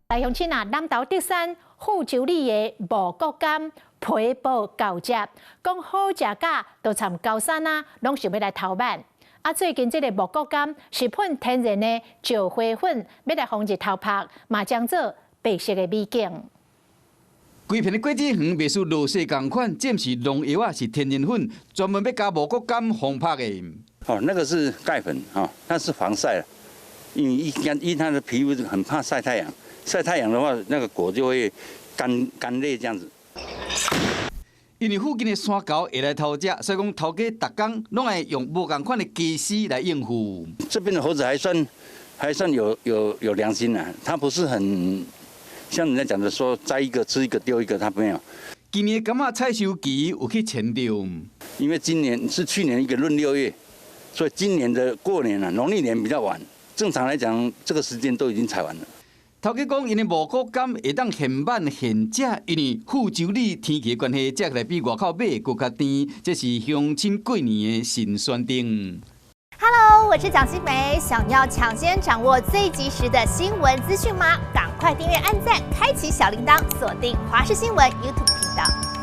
來鄉親啊，南投竹山富州里的五穀柑皮薄厚汁，講好食甲都參高山啊，攏想欲來偷挽。啊，最近這个五穀柑是噴天然的石花粉，欲來防日頭曝，嘛將做白色的美景。規片的果子園袂輸落雪仝款，這毋是農藥啊，是天然粉，專門欲加五穀柑防曝的。哦，那個是鈣粉哈，它是防曬，因為一因它的皮膚很怕曬太陽，曬太陽的話，那個果就會乾乾裂這樣子。因為附近的山猴會來偷食，所以講頭家逐工攏愛用無仝款的家私來應付。這邊的猴子還算有良心啊，它不是很像人家講的說摘一個吃一個丟一個，它沒有。今年柑仔採收期有去前掉？因為今年是去年一個閏六月，所以今年的過年啊，農曆年比較晚。正常來講，這個時間都已經採完了。頭家講，𪜶的五穀柑會當現挽現食，因為富州里天氣的關係，食起來比外口買的閣較甜。這是鄉親過年的新選擇。 Hello，我是蔣新梅，想要搶先掌握最及時的新聞資訊嗎？趕快訂閱、按讚、開啟小鈴鐺，鎖定華視新聞 YouTube 頻道。